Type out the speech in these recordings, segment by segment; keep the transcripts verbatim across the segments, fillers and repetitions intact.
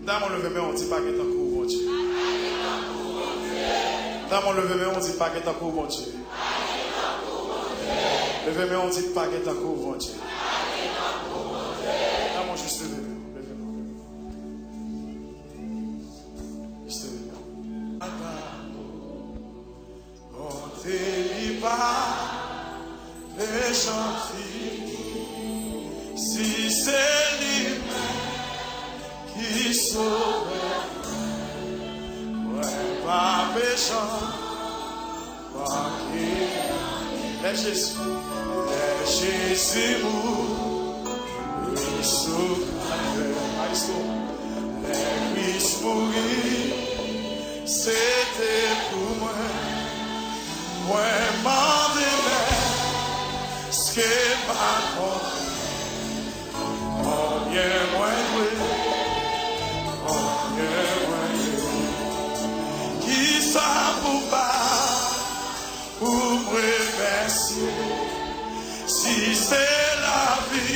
Dam ou leve men w, di pa gen tankou w, Bondye. Dam ou leve men w, di pa gen tankou w, Bondye. Leve men w, di pa gen tankou w, Bondye. Dam ou jis leve men w, leve men w, leve men w. Jis leve men w. Bonte li pa bezwen fini, si se li menm ki sove mwen, mwen pa bezwen manke anyen. Lè Jezi, lè Jezi mouri sou Kalvè, maestro, lè Kris mouri, se te pou mwen. Mwen mande m èske m pa konnen konbyen mwen dwe, konbyen mwen dwe. Kisa pou m ba pou m remèsye? Si se lavi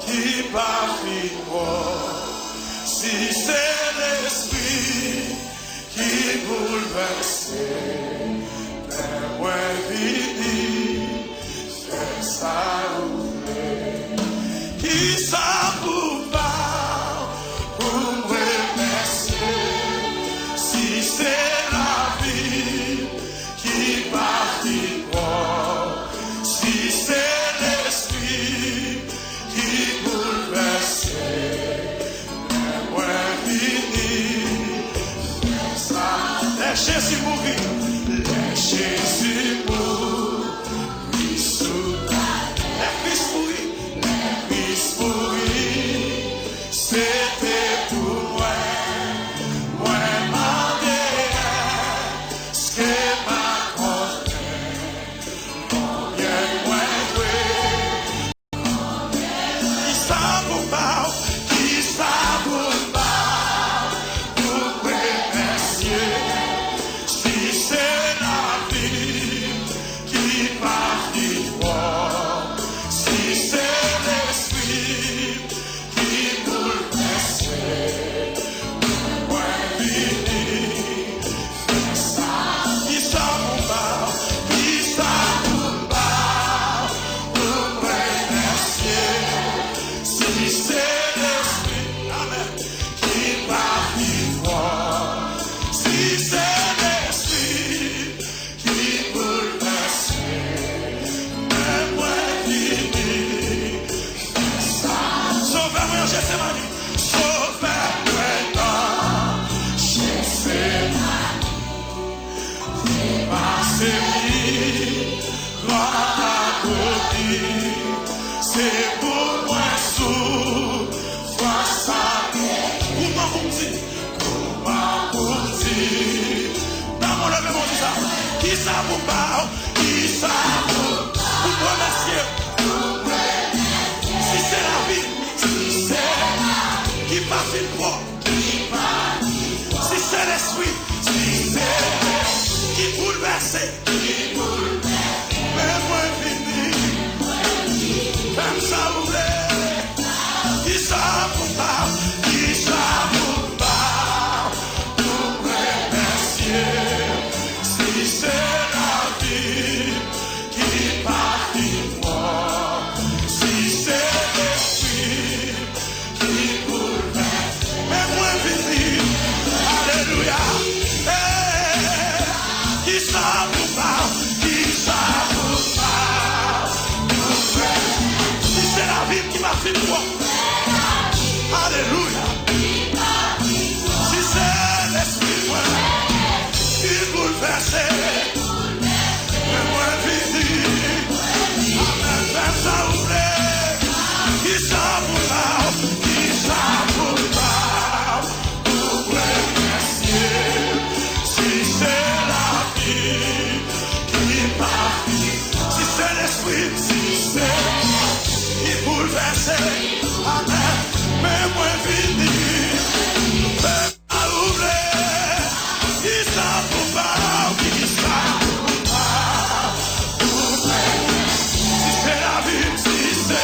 ki pa fin bò, si se lespri ki boulvèse, lè mwen vini, fè sa ou vle. Kisa pou m ba pou m remèsye? Si se lavi ki pa fin bò, si se lespri ki boulvèse, lè mwen vini, fè sa. Lè Jezi mouri, lè Jezi mouri sou, lè Kris mouri, lè Kris mouri, se te pou mwen. Mwen mande èske m pa konnen konbyen mwen dwe. Kisa pou m ba w? Kisa pou m ba w pou m remèsye? Si se lavi ki pa fin bò, si se lespri ki boulvèse, mwen vini. Kisa pou m ba w? Kisa pou m ba w pou m remèsye? Si se lespri, amèn, ki pa fin bò, si se lespri ki boulvèse, men mwen vini. Sovè mwen an Jetsemani, Sovè mwen an Jetsemani, pase li, glwa akompli, se pou mwen soufrans sa. Kouman pou m di? Kouman pou m di? Dam ou leve men w, di sa. Kisa pou m ba w? Kisa pou m remèsye? Si se lavi, si se lavi ki pa fin bò, si se lespri, si se lespri ki boulvèse, men mwen vini. Fè m sa ou vle. Kisa pou m ba w? Kisa pou m ba w pou m remèsye? Si se lavi ki pa fin bò, si se lespri ki boulvèse, men mwen vini. Alelouya. Hey! Kisa pou m ba w? Kisa pou m ba w? Si se lavi m ki pa fin bò. Alelouya. Si se lespri mwen ki boulvèse, men mwen vini. Amèn. Fè sa ou vle. Kisa pou m ba w? Kisa pou m ba w pou m remèsye? Si se lavi ki pa fin, si se lespri, si se ki boulvèse, amèn, men mwen vini. Fè sa ou vle. Kisa pou m ba w? Kisa pou m ba w? Si se lavi m, si se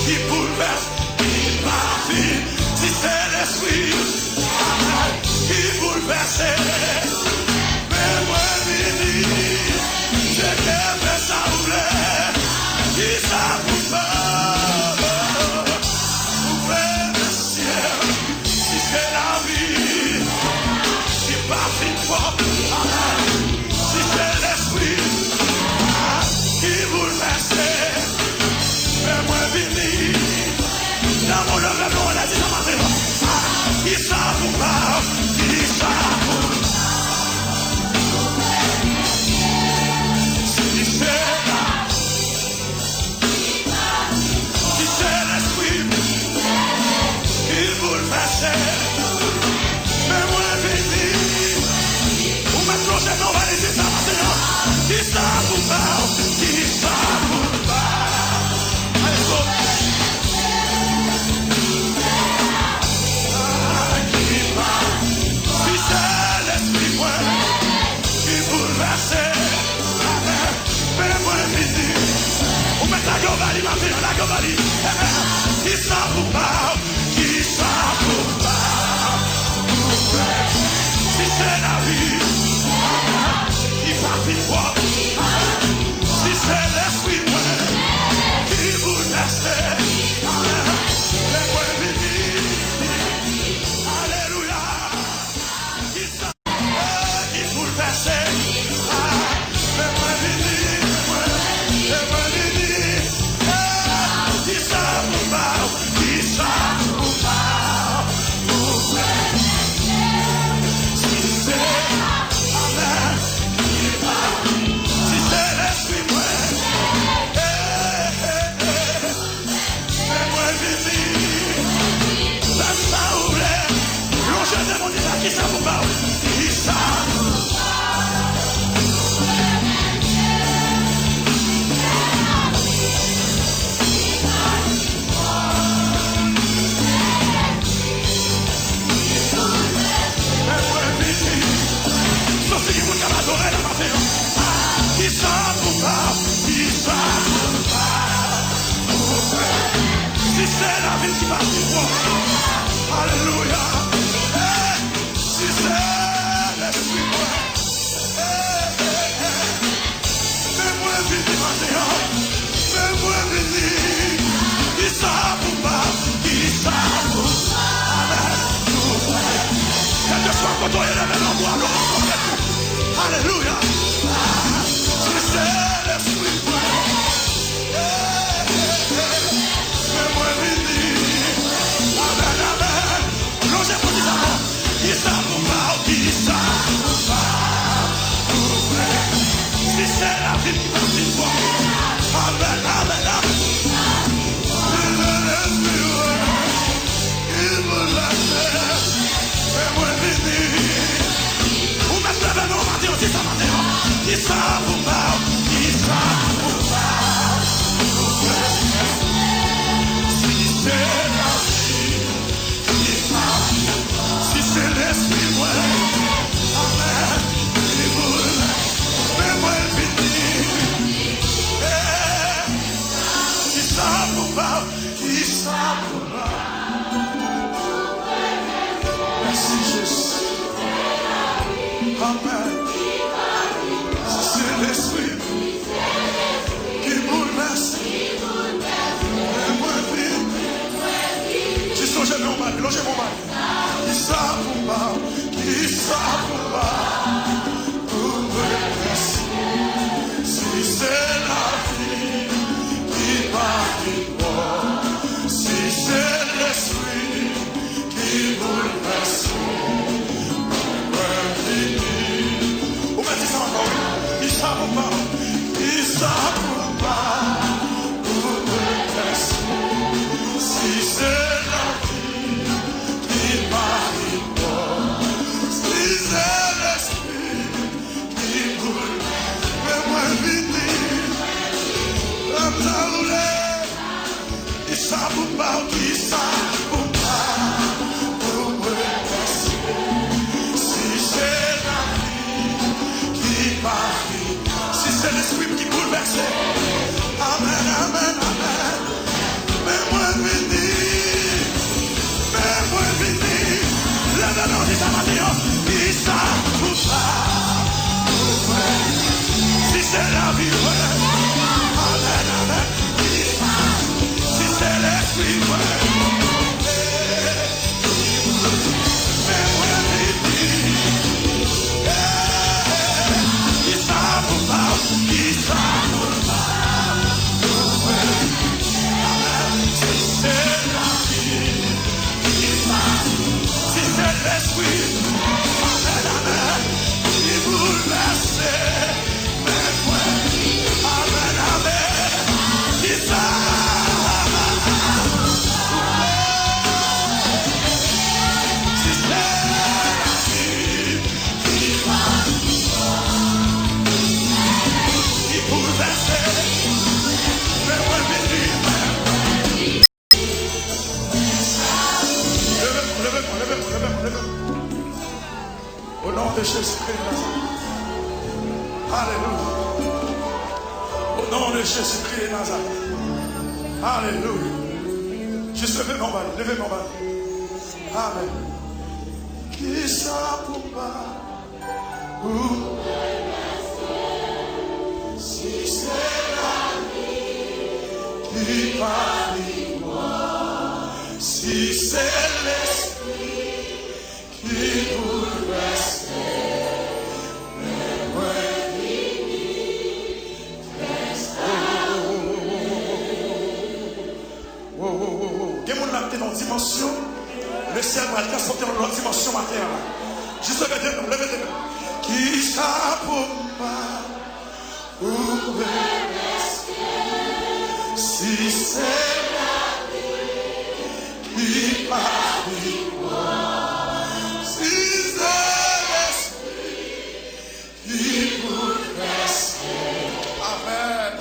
ki boulvèse, ki pa fin, si se lespri, Kisa pou ba w? Kisa pou ba w? Alelouya. Si se Lespri mwen ki boulvèse, amèn, men mwen vini. Ou mèt lage w ba li maten an, lage w ba li. Kisa pou ba w? Kisa pou ba w? Si se lavi ki pa fin pwòp, si se Lespri mwen ki boulvèse, men mwen vini. Alelouya. Kisa ki boulvèse. Men mwen vini, men mwen, men mwen vini. Kisa pou ba w? Kisa pou ba w? Si se, amèn, si se Lespri mwen. Men mwen vini. Fè m sa ou vle. Lonje men Bondye la, kisa pou ba w? Kisa pou ba w? Men mwen vini. Sòsi ki moun k ap adore la maten an. Kisa pou ba w? Kisa pou ba w? Si se lavi ki pa fin pwòp. Alelouya. Hey, si se Lespri mwen. Hey, hey, hey. Men mwen vini maten an. Men mwen vini. Kisa pou ba w? Kisa pou ba w? Amèn. Kèlkeswa kote w ye, leve men w, adore Bondye. Alelouya. Si se Lespri mwen. Men mwen vini. Amèn, amèn. Lonje pou di sa fò. Kisa pou ba w? Kisa pou ba w? Si se lavi ki pa fin pwòp. Amèn, amèn, amèn. Si se Lespri mwen ki boulvèse, fè mwen vini. Ou mèt leve men w maten an, di sa maten an. Kisa pou ba w? Kisa pou ba w? Si se lavi ki pa fin pwòp, si se Lespri mwen, amèn, ki boulvèse, men mwen vini. Hey, kisa pou ba w? Kisa pou ba w? Mèsi, Jezi. Amèn. Si se Lespri ki boulvèse, men mwen vini. Jis lonje men w ba li, lonje men w ba li. Kisa pou ba w? Kisa pou ba w? Pou mwen, si se lavi ki pa fin pwòp, si se Lespri ki boulvèse, mwen vini. Ou mèt di sa ankò, wi. Kisa pou ba w? Kisa pou ba w? Pou mwen, si se lavi ki pa fin pwòp, si se Lespri ki boulvèse, men mwen vini. Lè m ta woule. Kisa pou ba w? Kisa pou ba w? Pou mwen, si se lavi ki pa fin. Si se Lespri m ki boulvèse. Amèn, amèn, amèn. Men mwen vini. Men mwen vini. Leve men w, di sa maten an. Kisa pou ba w? Si se lavi mwen. Amèn, amèn. Si se Lespri mwen. Men mwen vini. Kisa pou ba w? Kisa pou ba w? Si se lavi ki pa, si se Lespri, amèn, amèn, ki boulvèse, men mwen. Alelouya. Au nom de Jésus-Christ de Nazareth. Alelouya. Jis leve men w ba li, leve men w ba li. Amèn. Kisa pou m ba ou? Si se lavi ki pa pi bon, si se lespri ki boulvèse, men mwen vini. Gen moun la ki te nan yon dimansyon, lesyèl pral transpòte w nan lòt dimansyon maten an la. Jis leve de men w, leve de men w. Kisa pou m ba ou remèsye, si se lavi ki pa pi bon, si se lespri ki boulvèse. Amèn.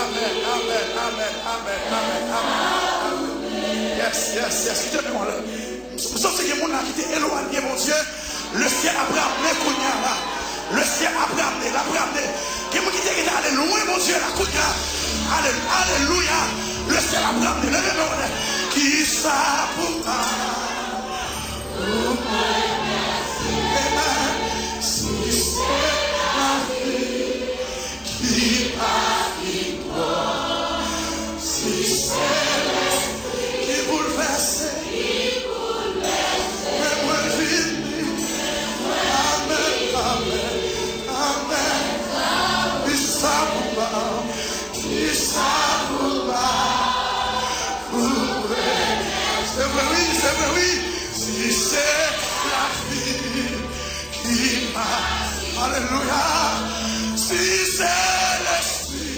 Amèn, amèn, amèn. Yes, yes, yes. Kite nou ale. M santi gen moun la ki te elwanye Bondye. Lesyèl ap ramne kounye a la. Lesyèl ap ramne, l ap ramne. Gen moun ki te gentan ale lwen Bondye la kounye a. Ale, alelouya. Lesyèl ap ramne. Leve men w. Kisa pou ta Amen. Si se lavi ki pa pi bon, si se lespri ki boulvèse, men mwen vini. Amèn, amèn, amèn. Kisa pou ba, kisa pou ba. Se vre wi, se vre wi. Si se lavi ki pa, alelouya. Si se lespri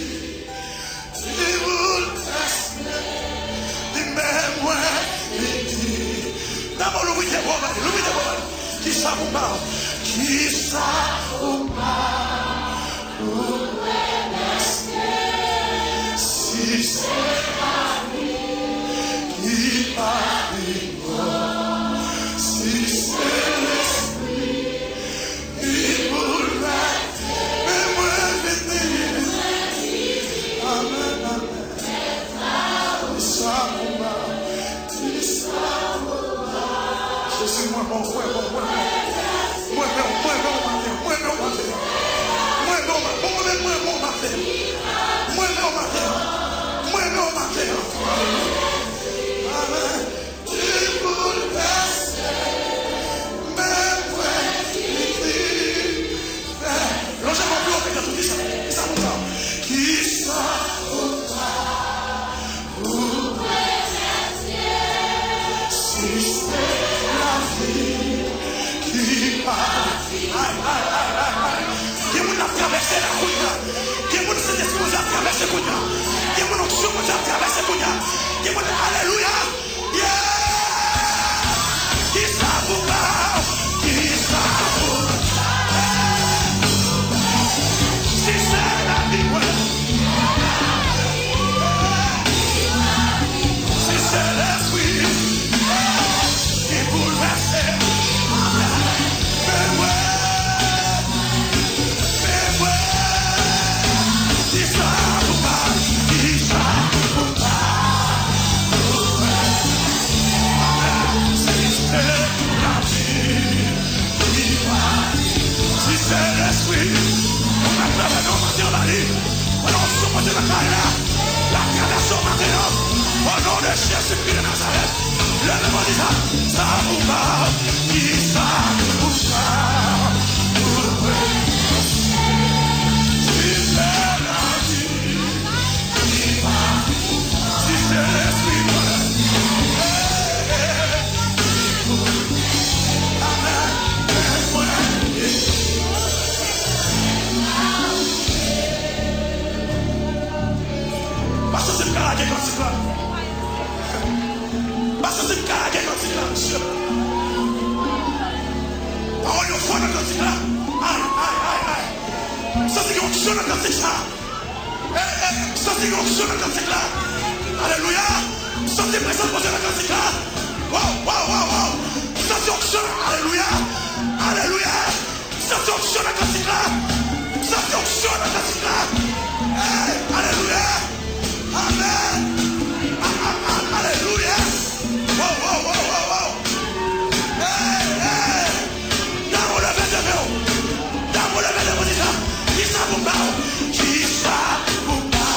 ki boulvèse, li menm mwen vini. Dabò louvri de bò, louvri de bò. Kisa pou ba, kisa pou ba. Pou remèsye, si se lavi ki pa pi bon, si se lespri ki boulvèse, men mwen vini. Amèn, amèn. Sa pou ba. Jezi, mwen bon, mwen bon, mwen bon. Mwen bon, mwen bon maten, mwen bon maten. Mwen bon maten, mwen bon maten. Mwen bon maten, mwen bon maten. Amèn. Ki boulvèse, men mwen ki fè. Lonje men w pi wo ke tout, kisa, kisa pou ta, kisa pou ta. Si se lavi ki pa. Ay, ay, ay, ay, ay. Gen moun ap travèse la kounye a. Gen moun Sentespri Bondye ap travèse kounye a. Gen moun onksyon Bondye ap travèse kounye a. Gen moun, alelouya. Yeah! Kisa pou ba? Kisa pou ba? Si se lavi mwen. Si se lespri ki boulvèse, men mwen, men mwen, kisa pou ba, kisa pou ba, si se lavi. Si se lespri, ou mèt leve non maten an ba li. Pandan w sou monte nan kay la, l ap travèse w maten an. O non de Jezikri de Nazarèt, leve men w di sa, sa pou ba, ki sa pou ba, pou mwen. Si se lavi. Si se lespri mwen. Amèn. Pa santi m ka lage kantik la. Pa santi m ka lage kantik la, mesye. Pawòl yo fò nan kantik la. Ay, ay, ay, ay. M santi gen onksyon nan kantik sa. E, e, m santi yon onksyon nan kantik la. Alelouya. M santi prezans Bondye nan kantik la. Waw, waw, waw, waw. M santi onksyon. Alelouya. Alelouya. M Santi onksyon nan kantik la. Santi onksyon nan kantik la. Hey, alelouya. Amen. A, a, a, alelouya. Wow, wow, wow, wow, wow. Hey, hey. Damou leve de men w. Damou leve de men w, di sa. Kisa pou m ba w? Kisa pou m ba w?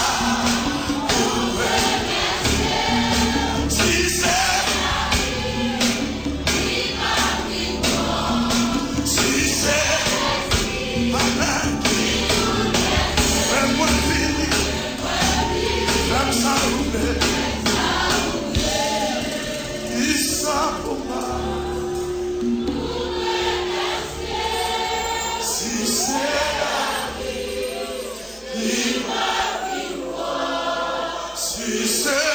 Si se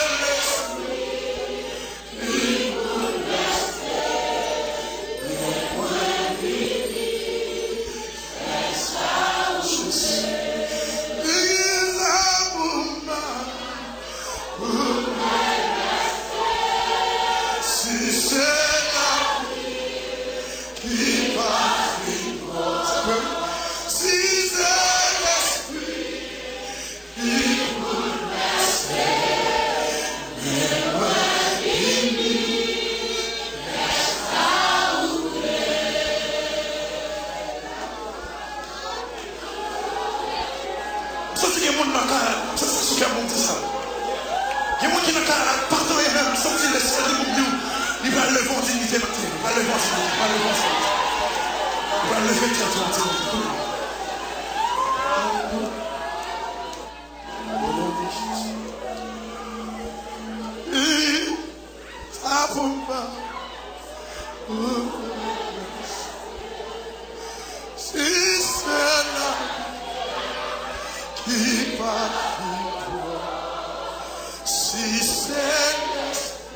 M santi gen moun nan kay la, m santi sa sou kè mwen, m di sa. Gen moun ki nan kay la, pa t anyen menm, m santi Lespri Bondye, li pral leve w an diyite maten, li pral leve w an diyite, li pral leve w an diyite. Li pral leve tèt ou an diyite. Sa pou m ba. Si se la ki pa fin pran, si se Lespri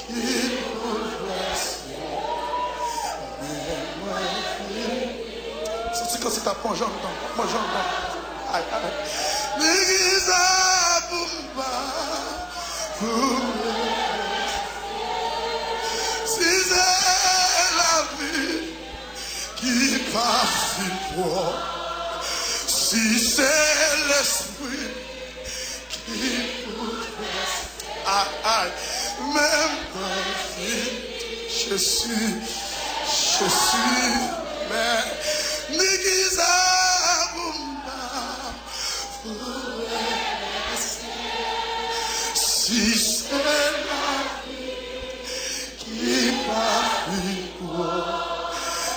ki boulvèse, men mwen vini. Santi kantik la ap manje anndan, ap manje anndan. Ay, ay. Men kisa pou m ba, pou m si se lavi ki pa fin pran, si se Lespri ki boulvèse. Ay, ay. Men mwen vini, Jezi, Jezi, men ni kisa pou m ba, pou m si se lavi ki pa fin pran,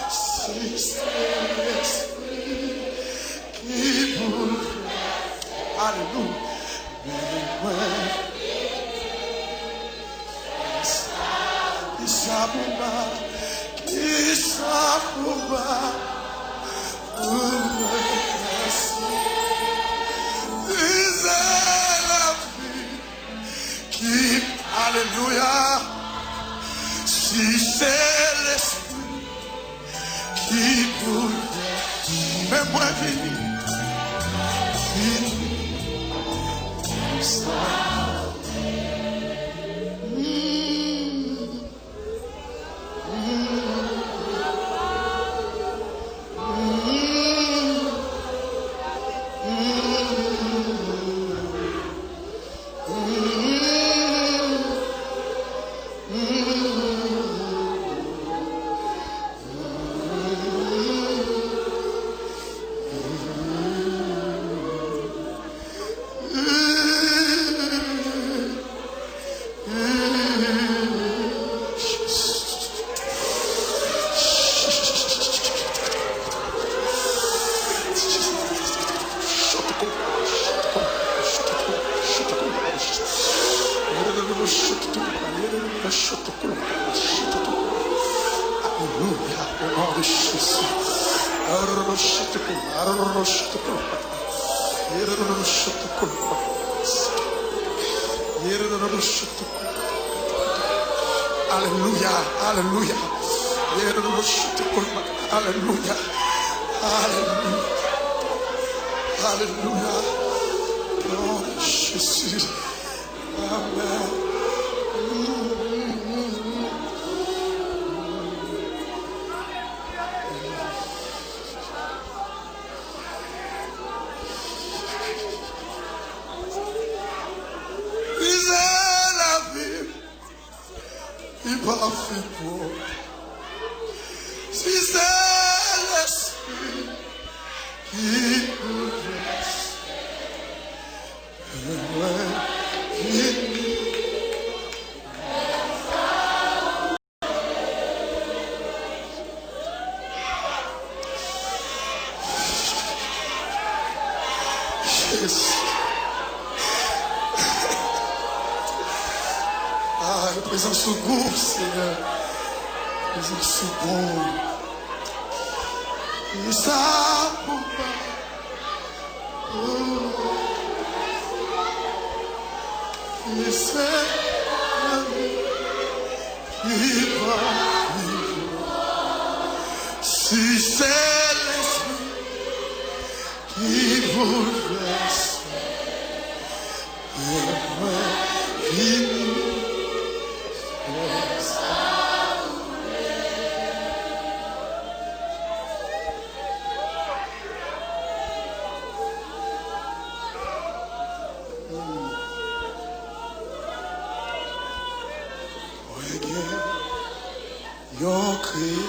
si se Lespri ki boulvèse. Alelouya. Men mwen, kisa pou m ba, kisa pou m ba, pou m remèsye. Si se lavi ki, alelouya, si se Lespri ki boulvèse, men mwen vini, vini. Mm. Aleluya, o non de Jezi. Aleluya, aleluya. Aleluya, aleluya. Aleluya. O non de Jezi. Amen. Fè pou si se lespri ki boulvèse mwen, vini. Jezi. Ah, prezans ou gou, Senyè. Prezans ou gou. E sa pou pa. E se li ki pa viv. Si se lespri ki boulvèse mwen, vini fè sa ou vle. Mwen gen yon kreyatè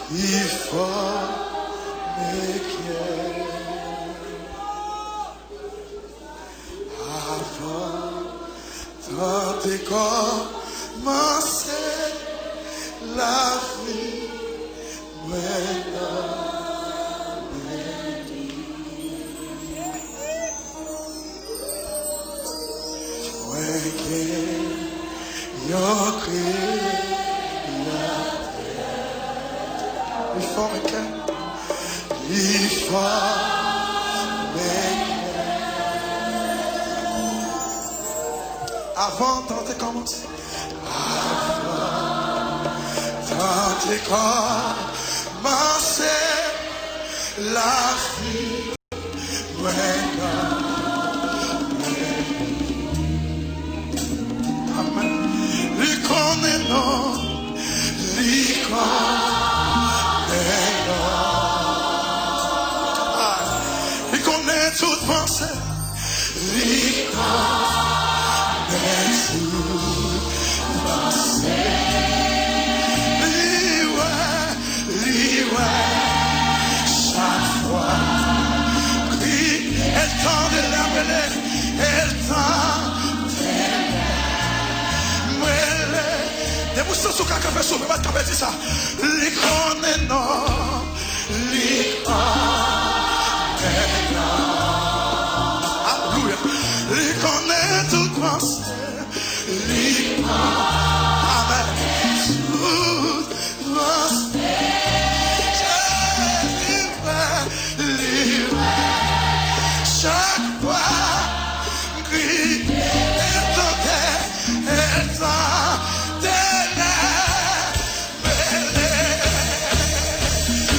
ki fòme kè. Avan tan te kòmanse, lavi mwen nan men li. Mwen gen yon Kreyatè. Li fòme kè. Li fòme kè. Avan tan te kòmanse. Avan tan te kòmanse, lavi mwen nan men li. Amèn. Li konnen non, li konnen non. Ah, li konnen tout panse, li konnen tout panse. Li wè, li wè chak fwa. Kri, e l tande lè m rele, e l tande lè m rele. Depi w santi w ka kanpe, souple, w pa t kanpe, di sa. Li konnen non, li konnen non. Alelouya. Li konnen tout panse. Li konnen tout panse. Jezi wè, li wè. Chak fwa m kriye, e l tande, e l tande lè m rele.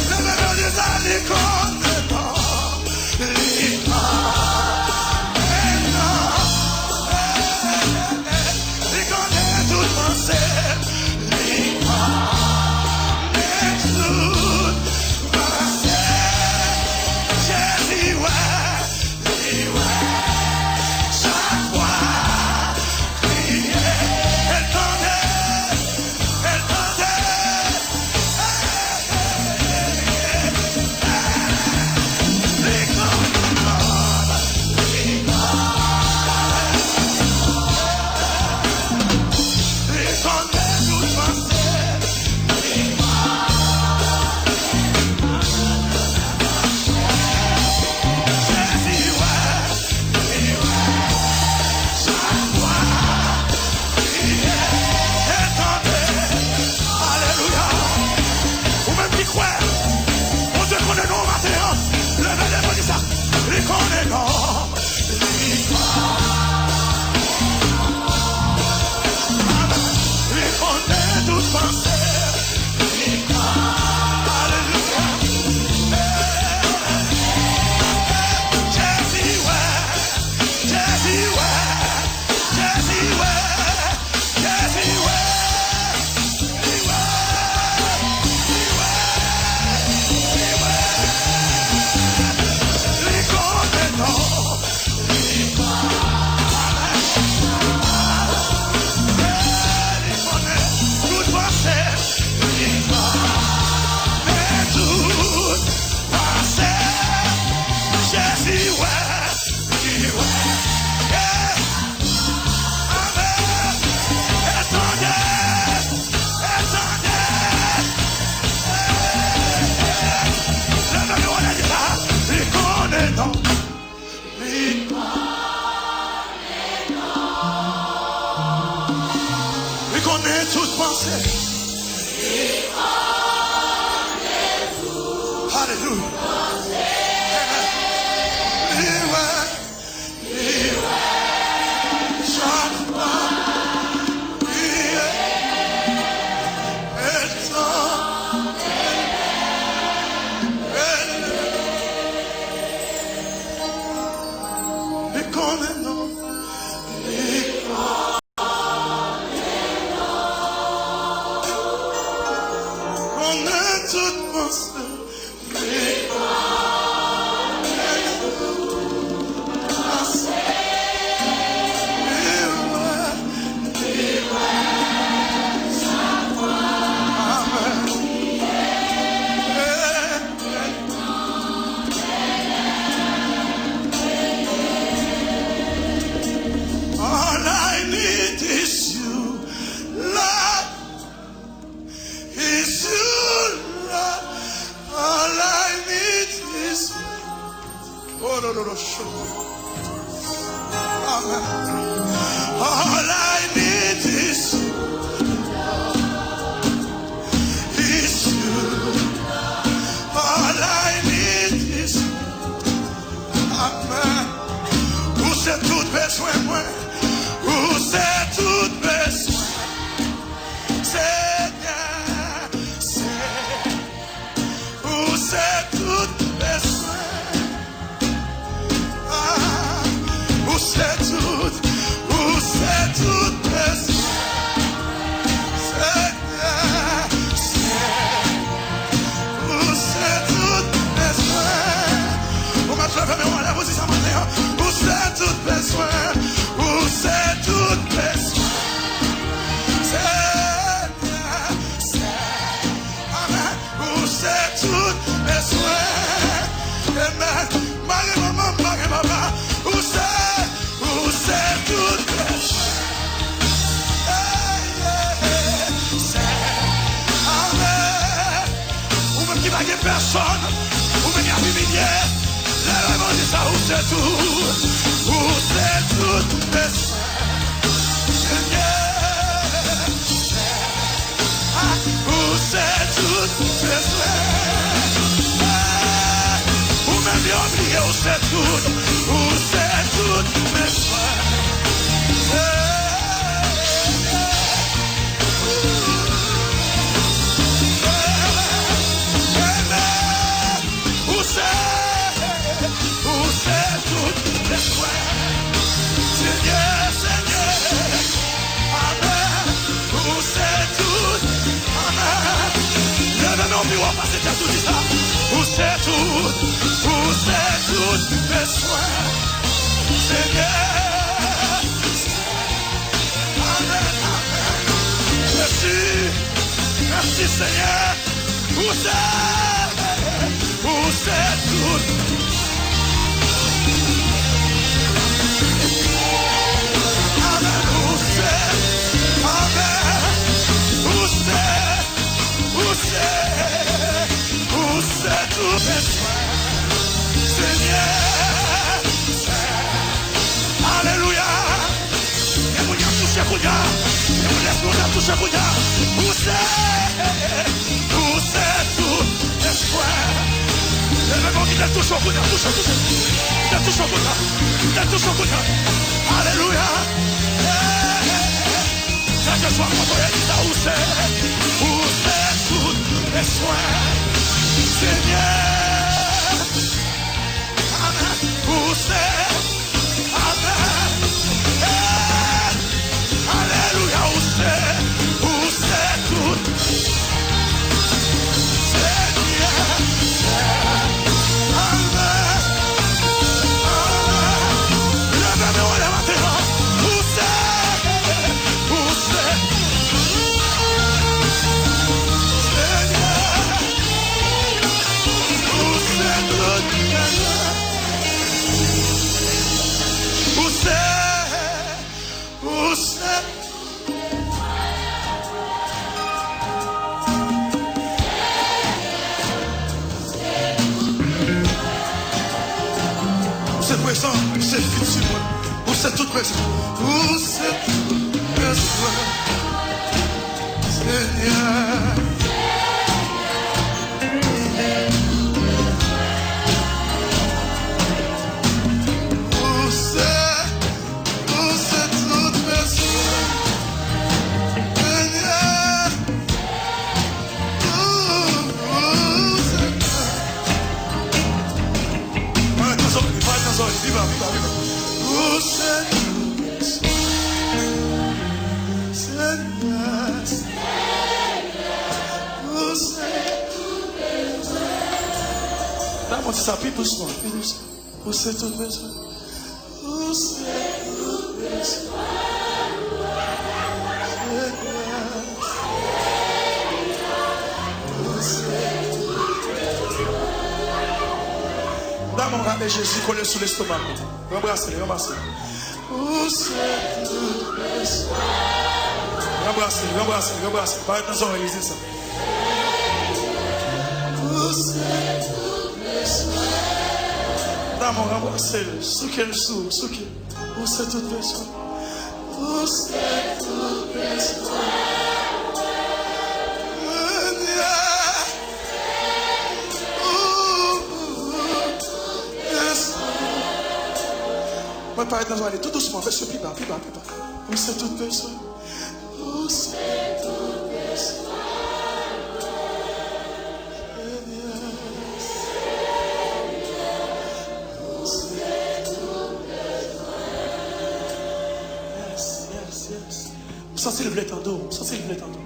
Leve men w, di sa, li konnen non. Li konnen non. Li konnen tout panse. Li konnen tout panse. Jezi wè, li wè. Chak fwa kriye, e l tande, e l tande. Alelouya. Ou menm ki kwè, Bondye konnen non w maten an. Leve men w, di sa. Li konnen non. Li konnen. Li konnen tout panse. Li konnen. Alelouya. Jezi wè. Jezi wè. Jezi wè. Jezi wè. Li wè, li wè, Konnen tout pansè. All I need is you, Lord. Is you, Lord. All I need is you. Oh, no, no, no, show. Amen. All I need is you. Is you. All I need is you. Amen. Ou se tout bezwen mwen. Ou se tout bezwen. Senyè, se, ou se tout bezwen. Ah, ou se tout, ou se tout bezwen. Senyè, se, ou se tout bezwen. Ou mèt leve men w anlè pou di sa maten an. Ou se tout bezwen. Ou se tout bezwen. Senyè, se, amèn. Ou se tout bezwen. Amèn. Mare manman, mare papa. Ou se, ou se tout bezwen. Hey, hey, hey. Se, amèn. Ou menm ki pa gen pèsòn, ou menm y ap imilye, leve men w di sa, ou se tout, ou se tout bezwen. Senyè, ou se tout bezwen. Ou menm yo bliye, ou se tout, ou se tout bezwen. Ou se, ou se tout bezwen. Senyè, Senyè. Amèn. Ou se tout. Amèn. Leve men w pi wo, pase tèt ou, di sa. Ou se tout. Ou se tout bezwen. Senyè. Amèn, amèn. Mèsi, mèsi, Senyè. Ou se, ou se tout. Amèn, ou se, amèn. Ou se, ou se, ou se tout. Senyè, alelouya. Gen moun k ap touche kounye a. Gen moun lespri w ap touche kounye a. Ou se, ou se tout bezwen. Leve men w, kite l touche w kounye a, touche, touche. Kite l touche w kounye a. Kite l touche w kounye a. Alelouya. Kèlkeswa kote w ye, di sa, ou se, ou se tout bezwen. Senyè. Amèn. Ou se, amèn. Hey! Alelouya, ou se, ou se tout. Senyè, amèn. Amèn. Leve men w anlè maten an. Ou se, ou se, Senyè. Ou se tout. Ou se, ou se. Ou se prezan, ou se fiti mwen. Ou se tout prezan. Ou se tout prezan. Senyè. Ou se, ou se tout bezwen. Senyè. Ou, ou se. Pale nan zòrèy, pale nan zòrèy, viva, viva, viva. Ou se tout bezwen. Senyè. Mwen di sa pi dousman, pi dousman. Ou se tout bezwen. Ou se tout bezwen. Senyè. Ou se tout bezwen. Damou, rale Jezi, kole sou lestomak li. Ranbrase li, ranbrase li. Ou se tout bezwen. Ranbrase li, ranbrase li, ranbrase li. Parèt nan zòrèy li, se sa. Ou se tout bezwen. Damou, ranbrase l. Souke l sou, souke l. Ou se tout bezwen. Ou se tout bezwen. Senyè. Ou, ou, ou, bezwen. Mwen parèt nan zòrèy li tou dousman, mesye, pi ba, pi ba, pi ba. Ou se tout bezwen. Ou se tout bezwen. Senyè. Ou se tout bezwen. Yes, yes, yes. M santi l vle tande w, m santi l vle tande w.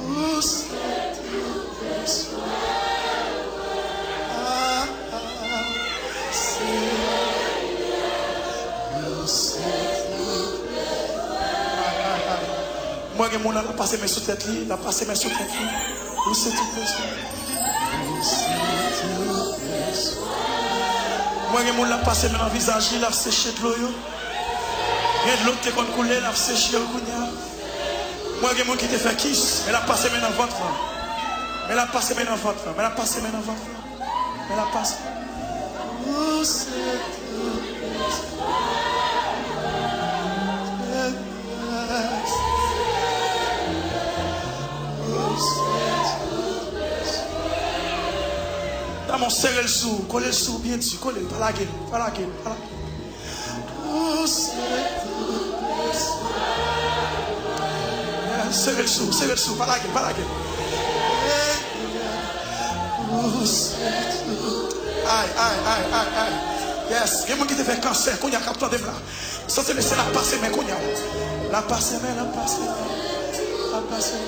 Ou se tout bezwen. Ah, ah, Senyè, ou se tout bezwen. Mwen gen moun la, l ap pase men sou tèt li, l ap pase men sou tèt li. Ou se tout bezwen. Ou se tout bezwen. Mwen gen moun l ap pase men nan vizaj li, l ap seche dlo yo. Gen dlo ki te konn koule, l ap seche yo kounye a. Mwen gen moun ki te fè kis, men l ap pase men nan vant lan. Men l ap pase men nan vant lan, men l ap pase men nan vant lan. Men l ap pase. Ou se tout bezwen. Ou se tout bezwen. Damou, sere l sou, kole l sou byen di, kole l, pa lage l, pa lage l, pa lage l. Ou se tout bezwen. Sere l sou, sere l sou, pa lage l, pa lage l. Ou se tout. Ay, ay, ay, ay, ay. Yes, gen moun ki te fè kansè, kounye a k ap tande m la. Santi mesye l ap pase men kounye a. L ap pase men, l ap pase men. L ap pase men.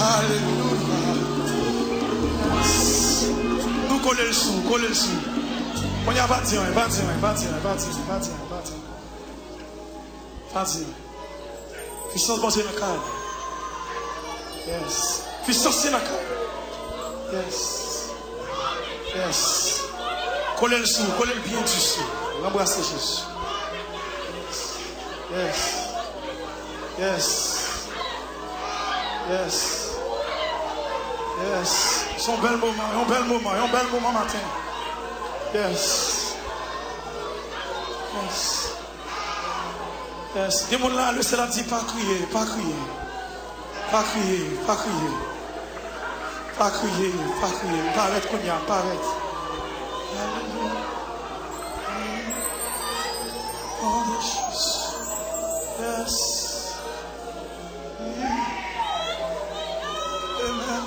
Alelouya. Alelouya. Nou kole l sou, kole l sou. Kounye a pa di anyen, pa di anyen, pa di anyen, pa di anyen, pa di anyen, pa di anyen. Pa di anyen. Pisans Bondye nan kay la. Yes. Pisans li nan kay la. Yes. Yes. Kole l sou, kole l byen di sou. Anbrase Jezi. Yes. Yes. Yes. Yes. Se yon bèl moman, yon bèl moman, yon bèl moman maten. Yes. Yes. Yes. Gen moun la, le sèl ap di, pa kriye, pa kriye. Pa kriye, pa kriye. Pa kriye, pa kriye. Parèt kounye a, parèt. Alelouya. Oh, Jezi. Yes. Amen.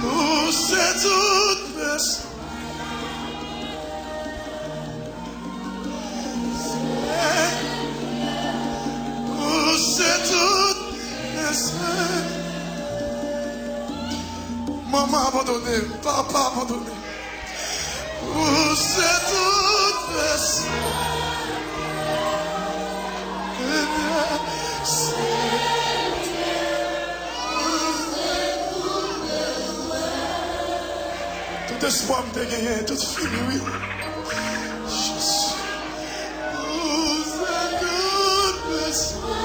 Ou se tout, mesye. Ou se tout, mesye. Manman abandone m, papa abandone m. Ou se tout, mesye. Senyè, ou se tout. Espwa m te genyen tout fini, wi. Jezi. Ou se tout lespwa.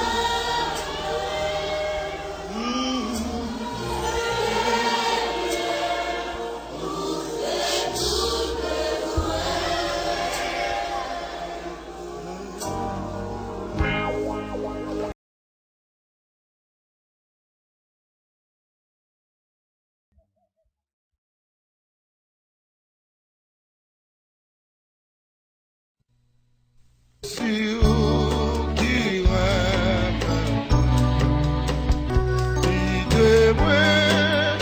Si ou ki renmen mwen, kite mwen.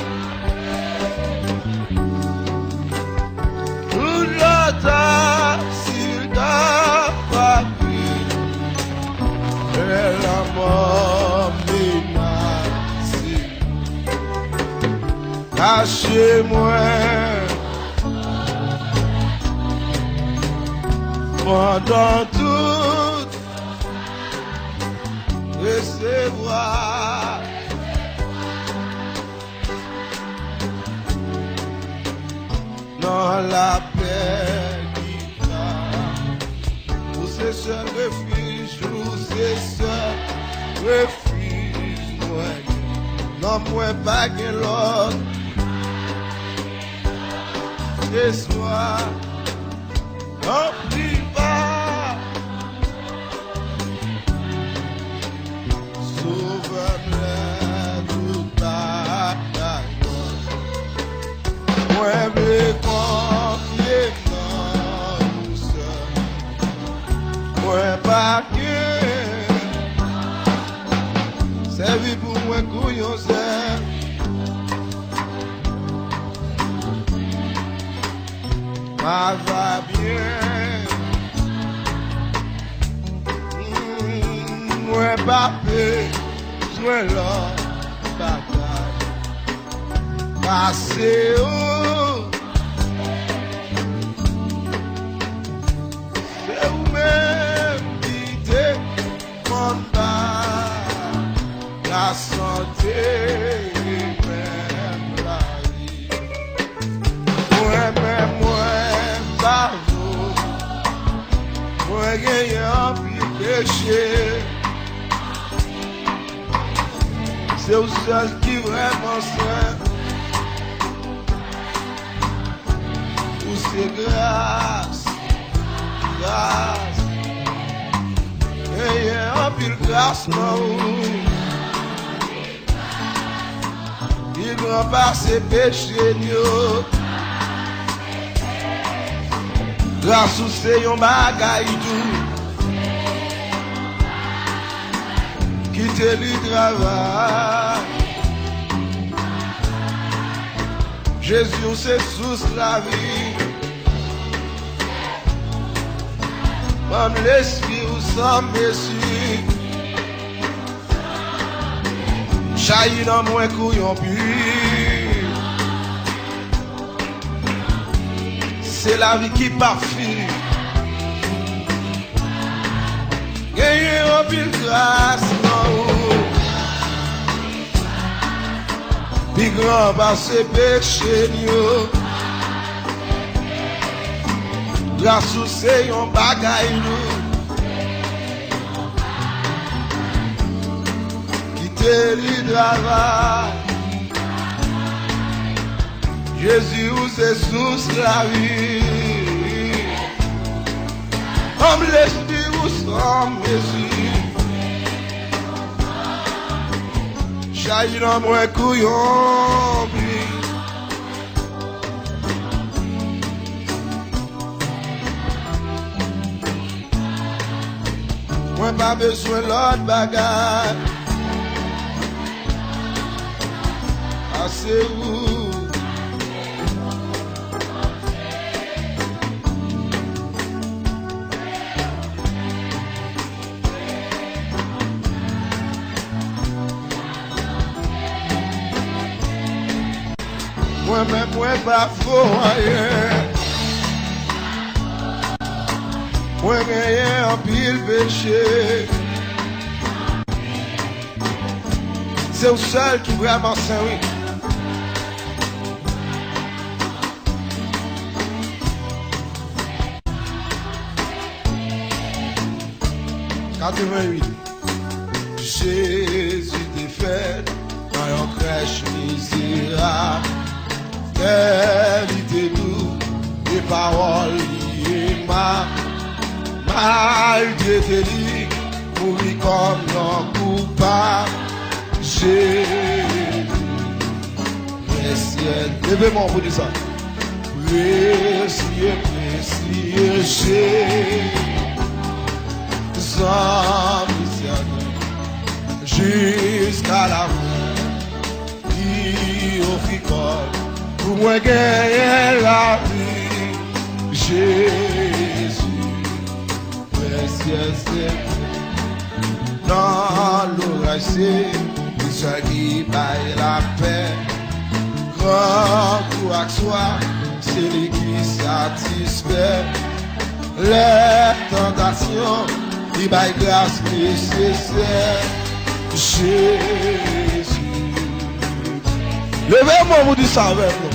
Tout lòt sa, si l ta pa vin, fè lanmò menase. Kache mwen pandan tout resevwa. Nan lapè ki pa. Ou se sèl refij, ou se sèl refij mwen. Nan mwen pa gen lòt espwa. Anpil pa. Sovè m lè tout bagay. Mwen vle konfye m nan ou sèl. Mwen pa gen sèvi pou mwen kou yon sèl. Ma va byen. Mm, mwen pa bezwen lòt bagay pase ou. Se ou menm ki te konn ba lasante, menm lavi. Mwen menm, mwen pa vo. Mwen genyen anpil peche. Se ou sèl ki vrèman sen. Ou se gras, gras. Genyen anpil gras nan ou. Li gran pase peche n yo. Gras ou se yon bagay dou. Kite li travay. Jezi, ou se sous lavi. Ban m lespri ou san mezi. Chayi nan mwen kou yon pi. Se lavi ki pa fini. Genyen anpil gras nan ou. Pi gran pase peche n yo. Gras ou se yon bagay lou. Kite li travay. Jezi, ou se sous lavi. Ban m lespri ou san mezi. Chayi nan mwen kou yon pi. Mwen pa bezwen lòt bagay pase ou. Mwen menm, mwen pa vo anyen. Mwen genyen anpil peche. Se ou sèl ki vrèman sen, wi. Katrevenn uit. Jezi te fèt nan yon krèch mizerab. Kè li te dou, e pawòl li emab. Maltrete li, mouri kòm yon koupab. Jezi, presyè. Leve men w pou di sa. Presye, presye Jezi. Zanmi, sèvi jiska lafen. Li ofri kò l pou mwen genyen lavi. Jezi, presyè Senyè. Nan loraj se li sèl ki bay lapè. Grangou ak swaf, se li ki satisfè. Lè tantasyon, li bay gras nesesè. Jezi. Leve men w pou di sa avè m non.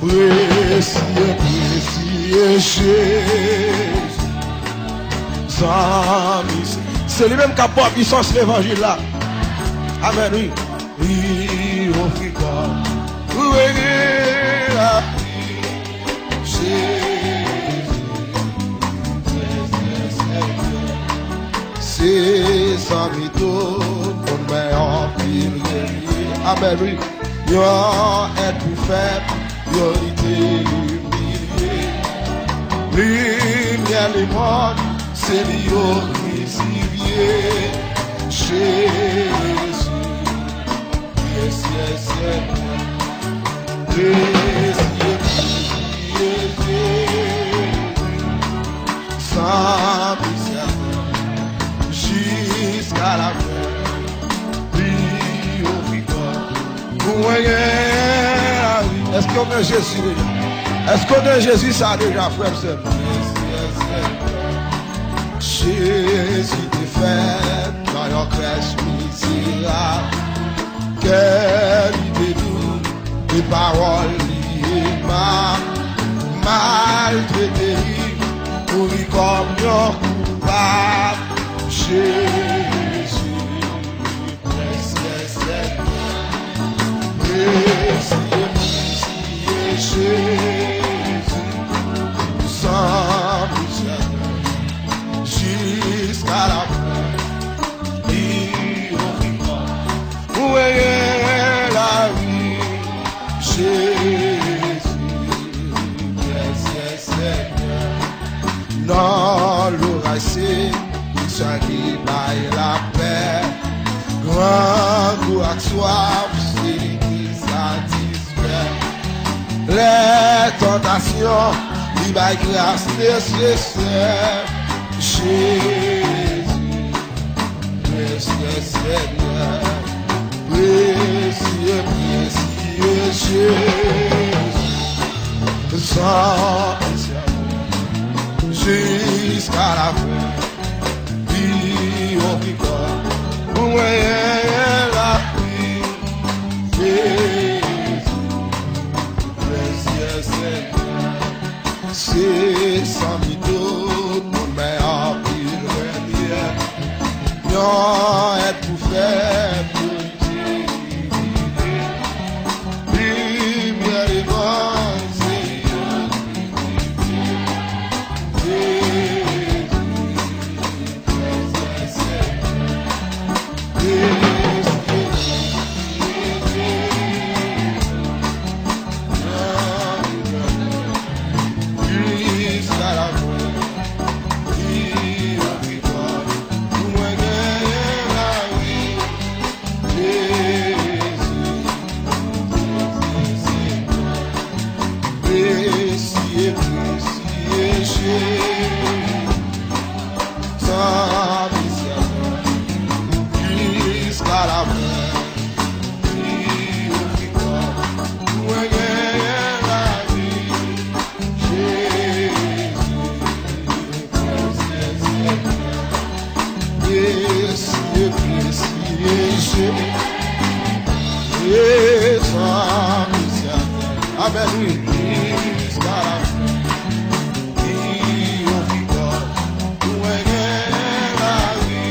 Presye, presye Jezi. Zanmi, se li menm k ap ba w pisans levanjil la. Amèn, wi. Li ofri kò l pou mwen genyen lavi. Jezi, se zanmi tout moun, men anpil rele. Amèn, wi. Yon èd pou fèb, yo li te imilye. Limyè lemonn, se li yo krizifye. Jezi, presyè Senyè. Presye, presye Jezi. San mizyè, jiska lafen, li ofri kò l pou mwen genyen lavi. Èske w gen Jezi deja? Èske w gen Jezi sa deja, frè m, sè m? Jezi te fèt nan yon krèch mizerab. Kè li te dou, e pawòl li emab. Maltrete li, mouri kòm yon koupab. Jezi, presyè Senyè. Mesye, mesye Jezi, san mizyè, jiska lafen, li ofri kò l pou mwen genyen lavi. Jezi, presyè Senyè. Nan loraj se li sèl ki bay lapè. Grangou ak swaf, se li ki satisfè. Lè tantasyon, li bay gras nesesè. Jezi, presyè Senyè, presye, presye Jezi, san mizyè, jiska lafen, li ofri kò l pou mwen genyen lavi. Jezi, presyè Senyè. Se san mi tout moun, men anpil premye. Yon èd pou fè pou limyè levanjil. Jezi, Mesye, mesye Jezi, san mizyè, jiska lafen, li ofri kò l pou mwen genyen lavi. Jezi, mesye, mesye Jezi, e san mizyè, amèn, wi, jiska lafen, li ofri kò l pou mwen genyen lavi.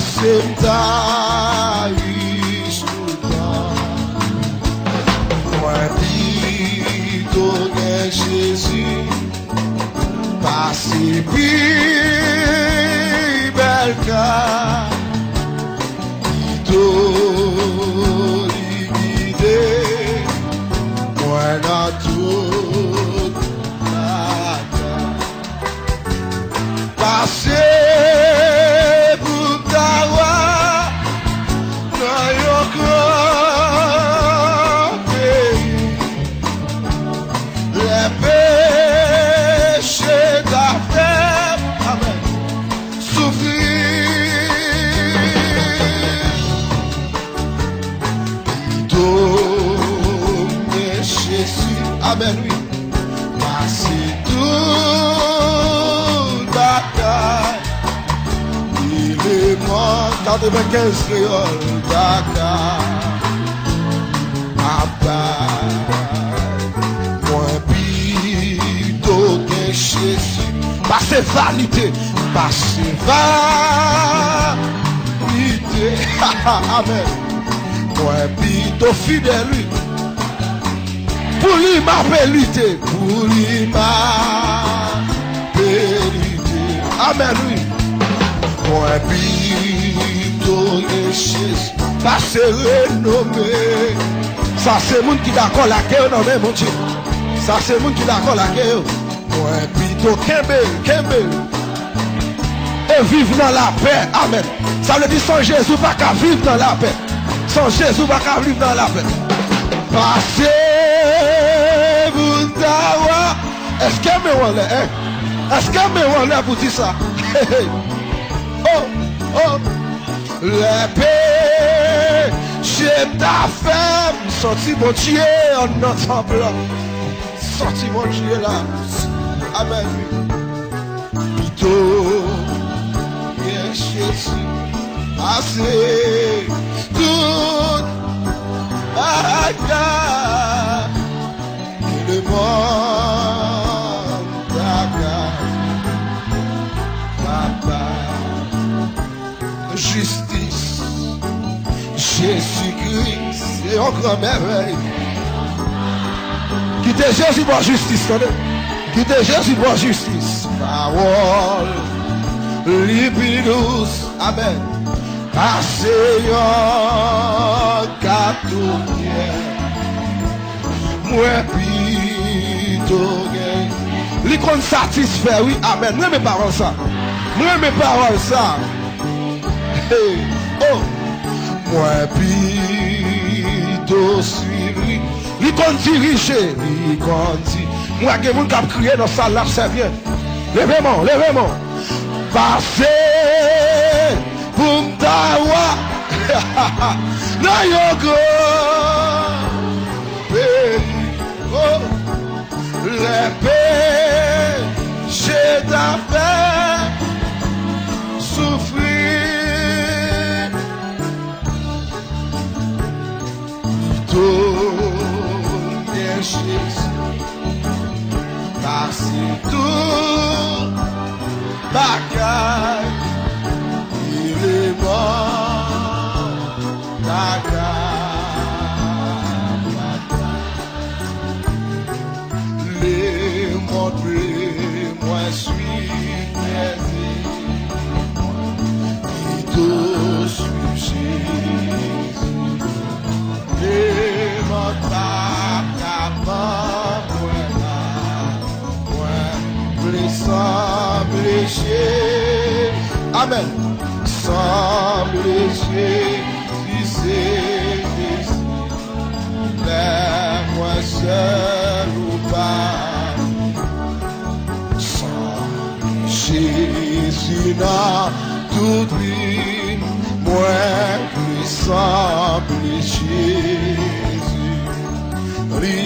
Se m ta rich toutan. Mwen pito gen Jezi pase pi bèl kay. Pito li gide mwen nan tout batay. Pase pou m ta wa nan yon gran peyi. Lè peche ta fè m, amèn, soufri. Pito m gen Jezi, amèn, wi. Pase tout batay, eleman katrevenkenz kreyòl, batay, batay. Mwen pito gen Jezi pase vanite, pase vanite. Amèn. Mwen pito fidèl, wi. Pou li m ape lite, pou li m ape lite. Amèn, wi. Mwen pito gen Jezi pase renome. Sa se moun ki dakò, lage yo nan men Bondye. Sa se moun ki dakò, lage yo. Mwen pito kenbe, kenbe. E viv nan lapè. Amèn. Sa vle di, san Jezi, w pa ka viv nan lapè. San Jezi, w pa ka viv nan lapè. Pase pou n ta wa. Èske men w anlè, en? Èske men w anlè pou di sa? Oh, oh. Lè peche m ta fè m, santi Bondye anndan tanp lan. Santi Bondye la. Amèn. Pito gen Jezi pase tout bagay. Ke lemonn ta kraze, papa. Jistis Jezikri se yon gran mèvèy. Kite Jezi ba w jistis, tande. Kite Jezi ba w jistis. Pawòl li pi dous, amèn, pase yon gato myèl. Mwen pito gen. Li konn satisfè, wi. Amèn. M renmen pawòl sa. M renmen pawòl sa. Hey, oh. Mwen pito swiv li. Li konn dirije. Li konn di. M wè gen moun k ap kriye nan sal la, ap sèvi. Leve men w, leve men w. Pase pou m ta wa nan yon gran peyi. Oh. Lè peche ta fè soufri. Pito gen Jezi pase tout bagay. Eleman bagay. Lemonn vle mwen swiv Jezi, pito swiv Jezi. Lemonn pa ka ban mwen la, mwen vle sanble Jezi. Amèn. Sanble Jezi, se Jezi. Lè mwen sèl ou pa. Sanble Jezi nan tout vi m, mwen vle sanble Jezi. Li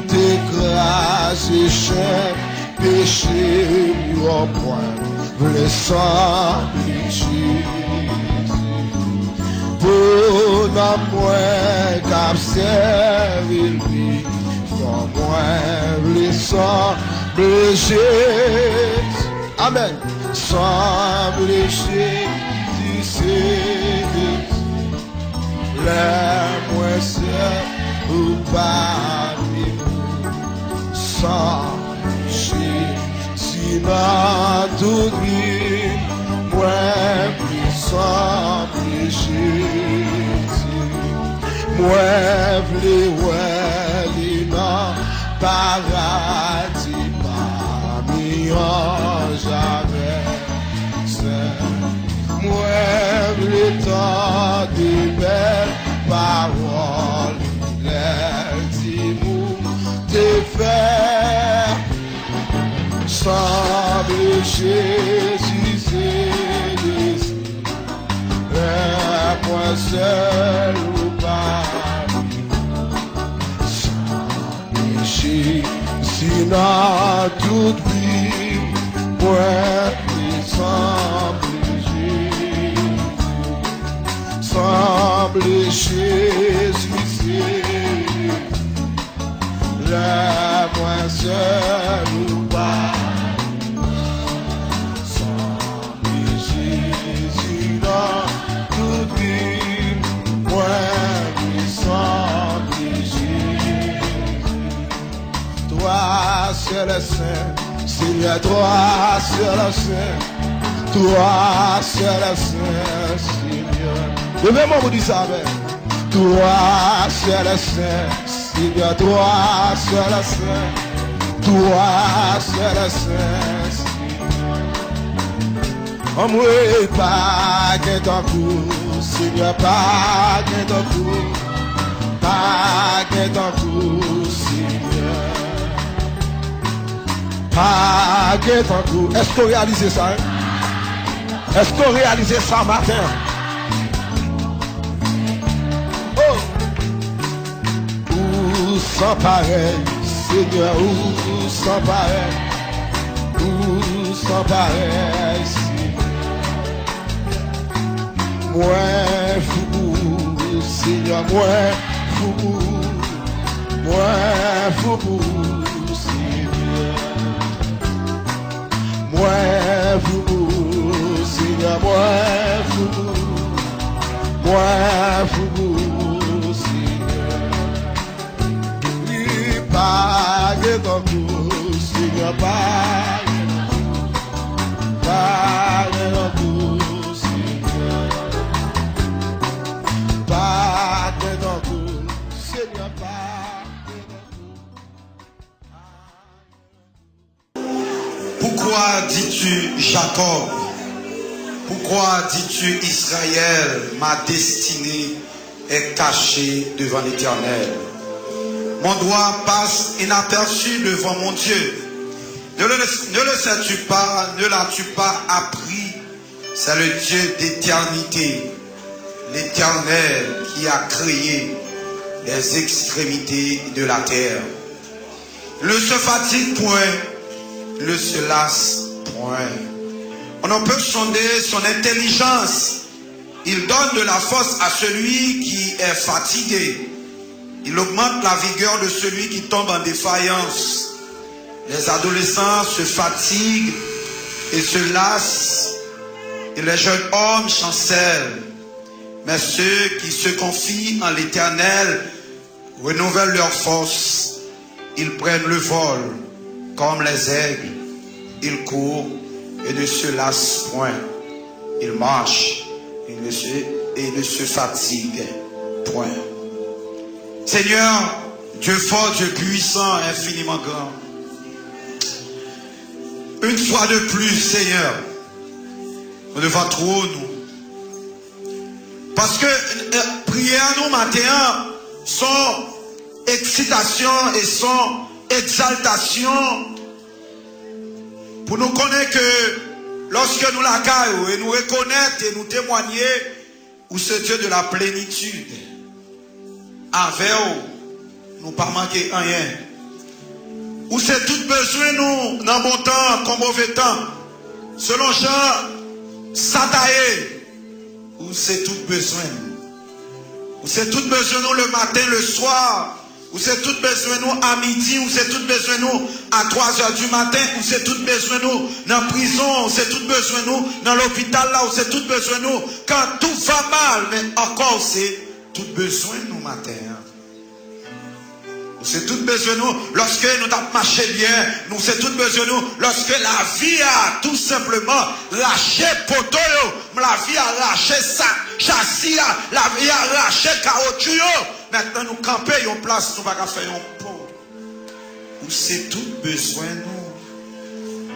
te kraze chenn peche m yo, mwen vle sanble Jezi. Pou nanm mwen k ap sèvi l pi fò, mwen vle sanble Jezi. Amèn. Sanble Jezi, se Mwen se ou pa vin san Jezi nan tout vi. Mwen vle sanble Jezi. Mwen vle wè li nan paradi pami anj avèk sè. Mwen vle tande bèl pawòl lè l di moun te fè. Sanble Jezi se dezi. Lè mwen sèl ou pa vin. Sanble Jezi nan tout vi. Mwen vle sanble Jezi. Sanble Jezi se lè mwen sèl ou pa. Sanble Jezi nan tout vi. Mwen vle sanble Jezi. Toi seul est saint, Seigneur, toi seul est saint, toi seul est saint, Seigneur. Leve men w pou di sa avè m. Toi seul est saint, Seigneur, toi seul est saint, toi seul est saint, Seigneur. Anmwe, pa gen tankou, Senyè, pa gen tankou, pa gen tankou, Senyè. Pa gen tankou. Èske w reyalize sa, en? Èske w reyalize sa maten an? Oh! Ou san parèy, Senyè, ou san parèy, ou san parèy, Senyè. Mwen fou pou ou, Senyè, mwen fou pou ou, mwen fou pou ou, Senyè. Mwen fou pou ou, Senyè, mwen fou pou ou, mwen fou pou ou, Senyè. Wi, pa gen tankou, Senyè, pa gen tankou, pa gen tankou, Senyè. Pa gen tankou, Senyè, pa gen tankou. Pourquoi dis-tu, Jacob? Pourquoi dis-tu, Israël, ma destinée est cachée devant l'Éternel? Mon doigt passe inaperçu devant mon Dieu. Ne le, ne le sais-tu pas, ne l'as-tu pas appris? C'est le Dieu d'éternité, l'Éternel qui a créé les extrémités de la terre. Il ne se fatigue point, il ne se lasse point. On ne peut sonder son intelligence. Il donne de la force à celui qui est fatigué. Il augmente la vigueur de celui qui tombe en défaillance. Les adolescents se fatiguent et se lassent, et les jeunes hommes chancellent. Mais ceux qui se confient en l'Éternel renouvellent leur force. Ils prennent le vol comme les aigles. Ils courent et ne se lassent point. Ils marchent et ne se, et ne se fatiguent point. Seigneur, Dieu fort, Dieu puissant, infiniment grand. Une fois de plus, Seigneur, nou devan twòn ou. Paske, euh, priyè nou maten an, son eksitasyon e son egzaltasyon pou nou konnen ke lòske nou lakay ou e nou rekonèt e nou temwanye ou se Dieu de la plénitude. Avè w, nou pa manke anyen. Ou se tout bezwen nou nan bon tan kon move tan. Selon jan sa ta ye, ou se tout bezwen nou. Ou se tout bezwen nou le maten, le swa. Ou se tout bezwen nou a midi, ou se tout bezwen nou a twa zè di maten, ou se tout bezwen nou nan prizon, ou se tout bezwen nou nan lopital la, ou se tout bezwen nou quand tout va mal, men ankò ou se tout bezwen nou maten an. Ou se tout bezwen nou lòske nou t ap mache byen. Nou se tout bezwen nou lòske lavi a tou senpleman rache poto yo. Lavi a rache sa, chasi a, lavi a rache kawotchou yo. Mentnan nou kanpe yon plas nou pa ka fè yon po. Ou se tout bezwen nou.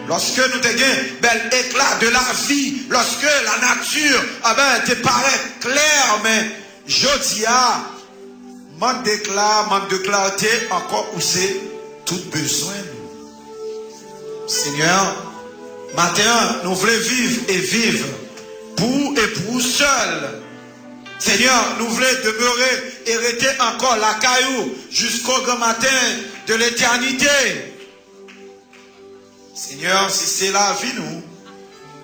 Lòske nou te gen bèl ekla de lavi, lòske lanati, aben, te parèt klè, men jodi a, mank de ekla, mank de klarte, ankò ou se tout bezwen nou. Senyè, maten an, nou vle viv e viv pou ou e pou ou sèl. Senyè, nou vle demere e rete ankò lakay ou jisko gran maten de letènite. Senyè, si se lavi nou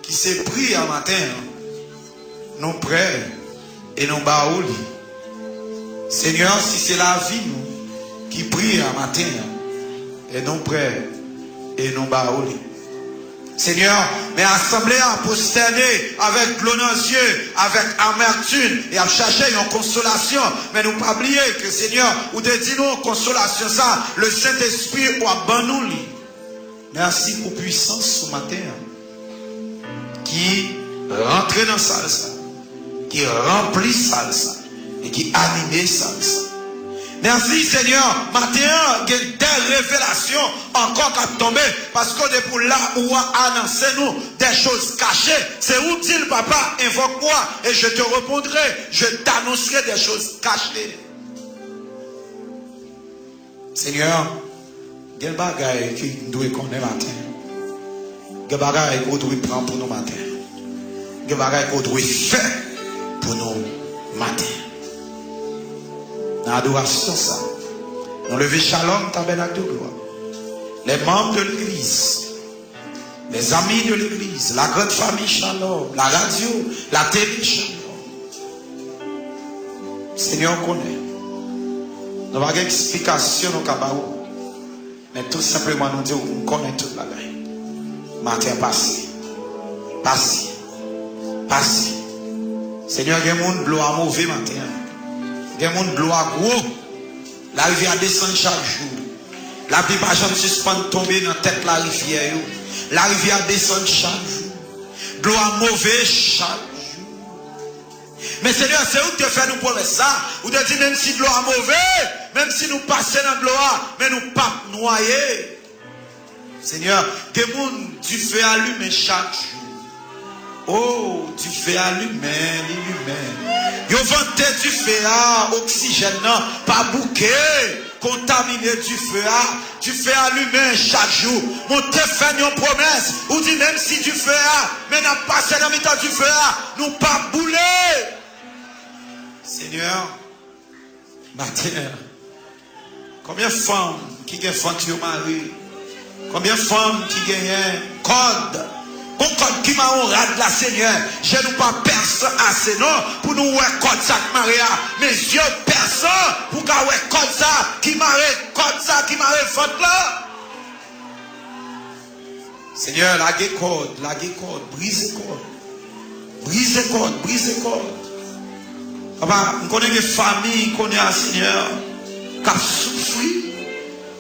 ki se pri a maten an, nou prè e nou ba ou li. Senyè, si se lavi nou ki pri a maten an, e nou prè e nou ba ou li. Senyè, men asanble a pwostène avèk dlo nan zye, avèk amètim, e ap chache yon konsolasyon. Men nou pa bliye ke, Senyè, ou te di nou konsolasyon sa, le Sentespri w ap ban nou li. Mèsi pou pwisans sou maten an ki rantre nan sal sa, ki ranpli sal sa e ki anime sal sa. Mèsi, Senyè, maten an gen de revelasyon ankò k ap tonbe, paske depi w la ou anonse nou de choz kache. Se ou k di l, Papa, invoque-moi et je te répondrai, je t'annoncerai des choses cachées. Senyè, gen bagay ke n dwe konnen maten. Gen bagay ke w dwe pran pou nou maten. Gen bagay ke w dwe fè pou nou maten. Nan adorasyon sa, nou leve Shalom Tabernacle de Gloire. Les membres de l'église, les amis de l'église, la grande famille Shalom, la radio, la télé Shalom. Senyè, w konnen. Nou pa gen eksplikasyon nou ka ba ou. Men tou senpleman nou di w, m konnen tout bagay. Maten an pase. Pase. Pase. Senyè, gen moun dlo a move maten an. Gen moun dlo a gwo. Larivyè a desann chak jou. Lapli pa janm sispann tonbe nan tèt larivyè yo. Larivyè a desann chak jou. Dlo a move chak jou. Men Senyè, se ou ki te fè nou pwomès sa. Ou te di, menm si dlo a move, menm si nou pase nan dlo a, men nou p ap nwaye. Senyè, gen moun, dife a limen chak jou. O, dife a limen, li limen. Yo vante dife a, oksijèn nan pa bouke, kontamine dife a. Dife a limen chak jou. Men w te fè n yon pwomès. Ou di, menm si dife a, men n ap pase nan mitan dife a, nou p ap boule. Senyè, maten an, konbyen fanm ki gen vant yo mare? Konbyen fanm ki genyen kòd? Gon kòd ki mare yon rad la, Senyè. Je nou pa pèse ase non pou nou wè kòd sa k mare a. Men zye w pèse pou w ka wè kòd sa ki mare, kòd sa ki mare vant la. Senyè, lage kòd, lage kòd, brize kòd. Brize kòd, brize kòd. Papa, m konnen gen fanmi kounye a, Senyè, k ap soufri.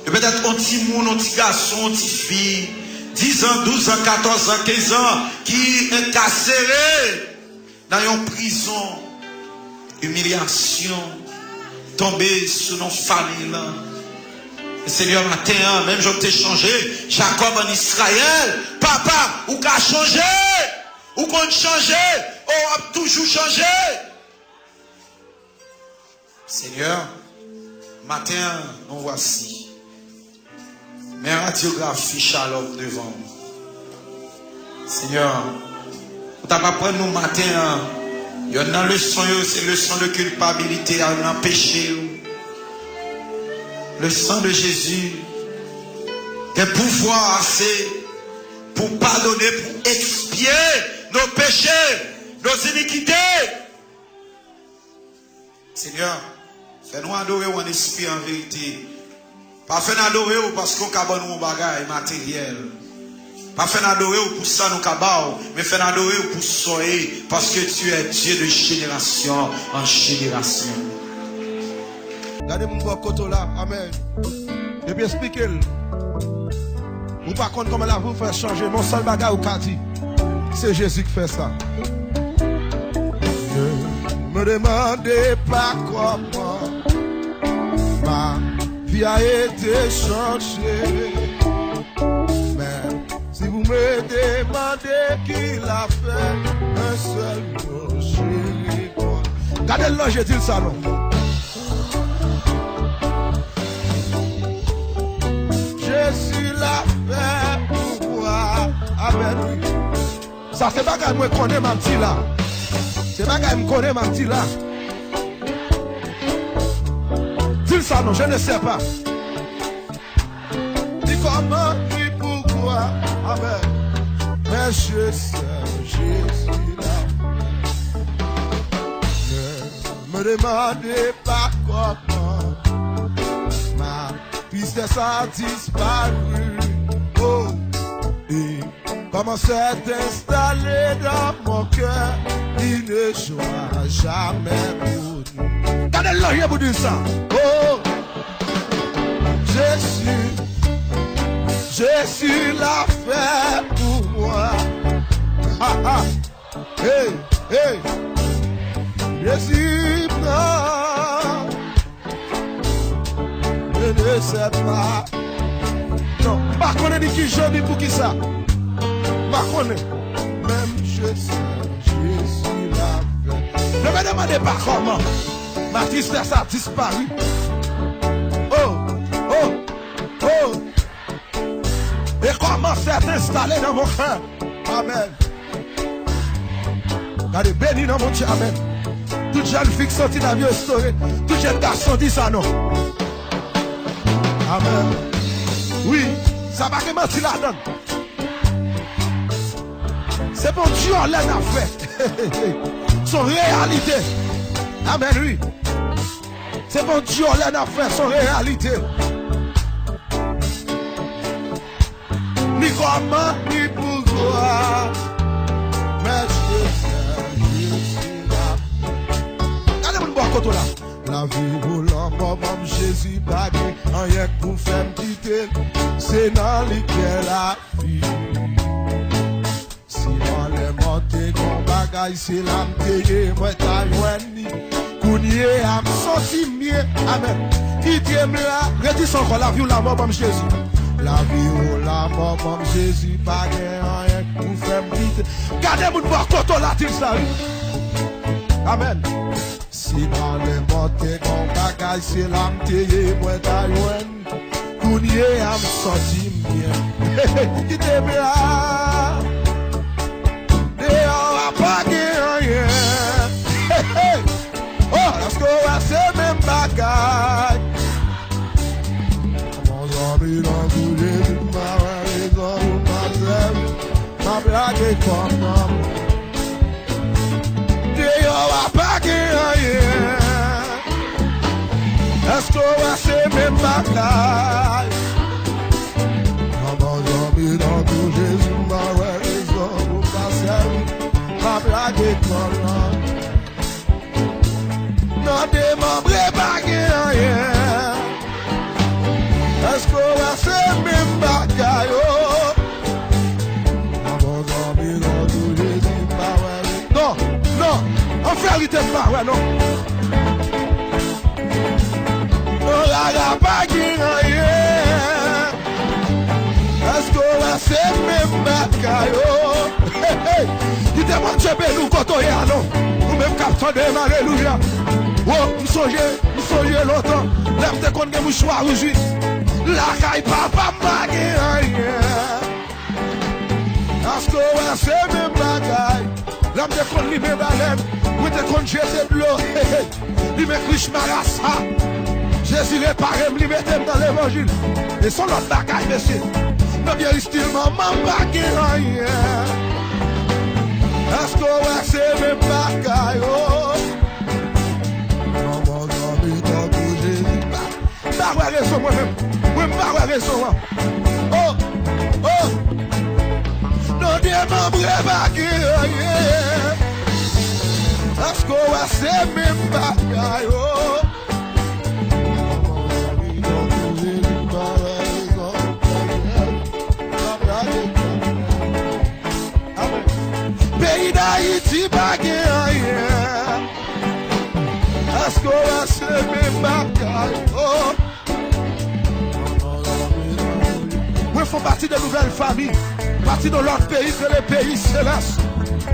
Yo petèt yon timoun, yon ti gason, yon ti fi, diz an, douz an, katòz an, kenz an, ki enkasere nan yon prizon, imilyasyon tonbe sou non fanmi lan. Senyè, maten an, menm jan w te chanje Jakòb an Izrayèl, Papa, ou ka chanje! Ou konn chanje, o, w ap toujou chanje! Senyè, maten an, nous voici. Men radyografi Shalom devan w. Senyè, ou t ap aprann nou maten an, yonn nan leson yo, se leson de kilpabilite a nan peche yo. Le sang de Jésus gen pouvwa ase pou padone, pou ekspye nos péchés, nos iniquités. Senyè, fè nou adore w an espri, an verite. Pa fè n adore w paske w ka ban nou yon bagay materyèl. Pa fè n adore w pou sa nou ka ba w, men fè n adore w pou sa w ye, paske tu es Dieu de génération en génération. Gade moun bò kote w la. Amèn. Epi esplike l. Ou pa konn kòman lavi w fè chanje, men yon sèl bagay ou ka di, se Jezi k fè sa. Je me demande pas comment ma vie a été changée. Mais si vous me demandez qui l'a fait, un seul mot, je réponds. Gade l nan je, di l sa non. Jezi l'a fait pour moi. Amèn, wi. Sa se bagay mwen konnen m ap di la. Se bagay m konnen m ap di la. Di l sa non, je ne sais pas. Ni kòman, ni poukwa. Amèn. Men je sais, Jezi l'a fait. Ne me demandez pas comment ma tristesse a disparu. Oh, et comment s'est installé dans mon cœur une joie jamais connue. Gade l nan je pou di sa. Oh, Jésus, Jésus l'a fait pour moi. Ha, ha. Hey, hey. Jezi pran. Je ne sais pas. Non, m pa konnen ni ki jan ni poukisa. M pa konnen. Menm je sais, Jezi l'a fait. Ne me demandez pas comment ma tristesse a disparu. Oh, oh, oh. Et comment s'est installé dans mon cœur. Amèn. Gade, beni nan Bondye, amèn. Tout jèn fi k santi lavi yo restore, tout jèn gason di sa non. Amèn. Wi, sa pa gen manti ladan l. Se pa yon dyòlè n ap fè. Se yon reyalite. Amèn, wi. Se pa yon dyòlè n ap fè, se yon reyalite. Ni kòman, ni poukwa. Men je sais, Jezi l'a fait. Gade moun bò kote w la. Lavi ou lanmò, ban m Jezi, pa gen anyen k pou fè m kite l. Se nan li k gen lavi. Si anlè mò te gon bagay, se la m te ye, mwen ta jwenn li. Kounye a m santi m byen. Amèn. Kite m la. Redi sa ankò, lavi ou lanmò, ban m Jezi. Lavi ou lanmò, ban m Jezi, pa gen anyen k pou fè m kite. Gade moun bò kote w la, di l sa, wi. Amèn. Si anlè mò te gon bagay, se la m te ye, mwen ta jwenn. Kounye a m santi m byen. Kite m la. Deyò a pa gen anyen. Oh, èske w wè se menm bagay? Mon zanmi, tankou Jezi, m pa wè rezon pou m pa sèvi. M ap lage kò m nan men w. Deyò a pa gen anyen. Èske w wè se menm bagay? Manman zanmi tankou Jezi, m pa wè rezon pou m pa sèvi. M ap lage kò m nan men w. Nan demanbre pa gen anyen. Èske w wè se menm bagay, oh? Manman zanmi tankou Jezi, m pa wè li. Non, non, an verite, m pa wè, non. Non, rara pa gen anyen. Èske w wè se menm bagay, oh? Hey, hey. Kite Bondye beni w kote w ye a, non. Ou menm k ap tande m, alelouya. Oh, m sonje, m sonje lontan, lè m te konn gen mouchwa wouj, wi. Lakay papa m pa gen anyen. Èske w wè se menm bagay? Lè m te konn limen balèn, mwen te konn jete dlo. Li men krich marasa. Jezi repare m, li mete m nan levanjil. E se yon lòt bagay, mesye. Nan vye estil manman m pa gen anyen. Èske w wè se menm bagay, oh? Manman zanmi tankou Jezi pa. M pa wè rezon mwen menm. Mwen m pa wè rezon an. Oh, oh. Non, demanbre pa gen anyen. Èske w wè se menm bagay, oh? Dayiti pa gen anyen. Èske w wè se menm bagay? Oh. Mwen fè pati de nouvèl fanmi, pati de lòt peyi, ke le peyi selès.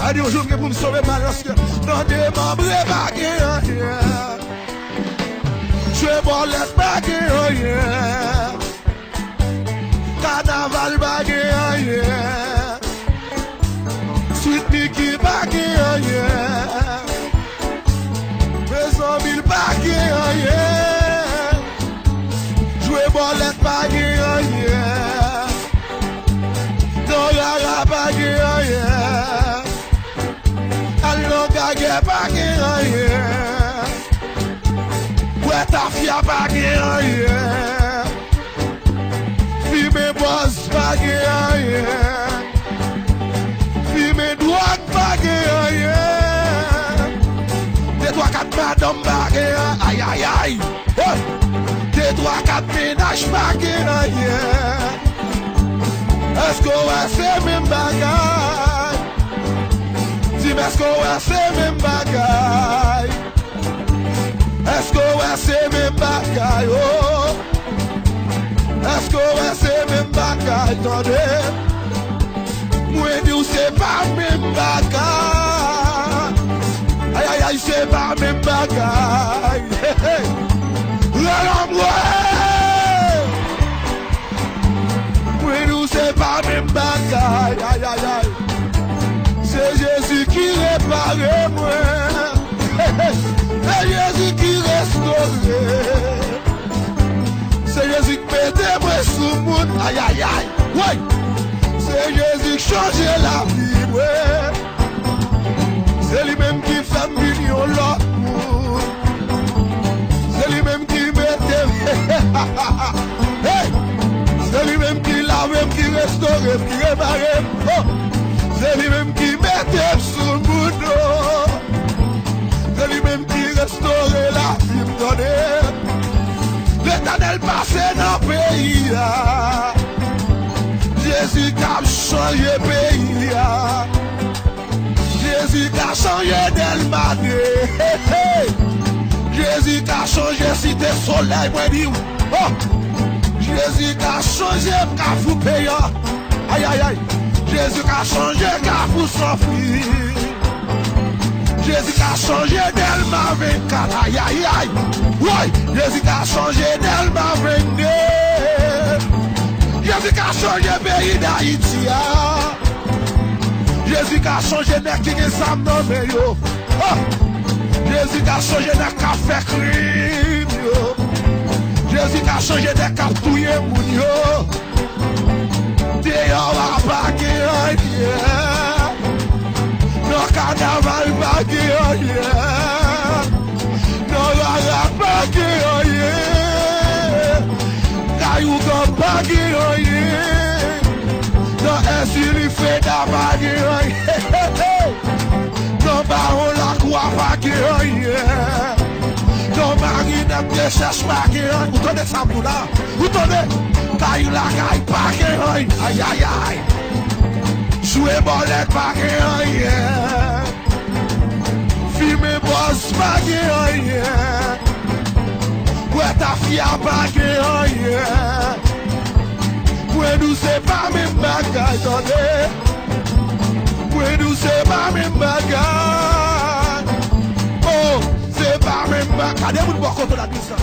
A di yon jou m gen pou m sove malèz ke nan demanbre pa gen anyen. Jwe bòlèt pa gen anyen. Kanaval pa gen anyen. Sweet Micky pa gen anyen. Mezanmi, l pa gen anyen. Jwe bòlèt pa gen anyen. Nan rara pa gen anyen. Al nan gagè pa gen anyen. Bwè tafya pa gen anyen. Fimen bòz pa gen anyen. Fimen dwòg pa gen anyen. De twa kat madanm pa gen anyen. Ayayay. Hey! De twa kat mennaj pa gen anyen. Èske w wè se menm bagay? Di m, èske w wè se menm bagay? Èske w wè se menm bagay? Oh! Èske w wè se menm bagay? Tande! Mwen di w se pa menm bagay. Ayayay, se pa menm bagay. Hey, hey. Rele m, wè! Mwen di w se pa menm bagay. Ayayay. Se Jezi ki repare mwen. Se Jezi ki restore. Se Jezi k mete mwen sou moun. Ayayay. Woy! Se Jezi k chanje lavi mwen. Se li menm ki fè m vin yon lòt moun. Se li menm ki mete m. Hey! Se li menm ki lave m, ki restore m, ki repare m. Oh! Se li menm ki mete m sou moun, oh! Se li menm ki restore lavi m, tande. Letènèl pase nan peyi a. Jezi k ap chanje peyi a. Jezi ka chanje Dèlma de. Hey, hey. Jezi ka chanje Site Solèy, mwen di w. Oh! Jezi ka chanje Kafou Peyan. Ayayay. Jezi ka chanje Kafou Sanfri. Jezi ka chanje Dèlma vennkat. Ayayay. Woy! Jezi ka chanje Dèlma vennde. Jezi ka chanje peyi Dayiti a. Jezi ka chanje nèg ki gen zam nan men yo. Oh! Jezi ka chanje nèg k ap fè krim yo. Jezi ka chanje nèg k ap touye moun yo. Deyò a pa gen anyen. Nan kanaval pa gen anyen. Nan rara pa gen anyen. Kay Ougan pa gen anyen. Nan Èzili Freda pa gen anyen. Nan Bawon Lakwa pa gen anyen. Nan Marinèt Dechèch pa gen anyen. Ou tande sa m di w la? Ou tande? Kay Lakay pa gen anyen. Ayayay. Jwe bòlèt pa gen anyen. Fimen bòz pa gen anyen. Bwè tafya pa gen anyen. Mwen di w se pa menm bagay, tande. Mwen di w se pa menm bagay. Oh, se pa menm bagay. Gade moun bò kote w la di sa.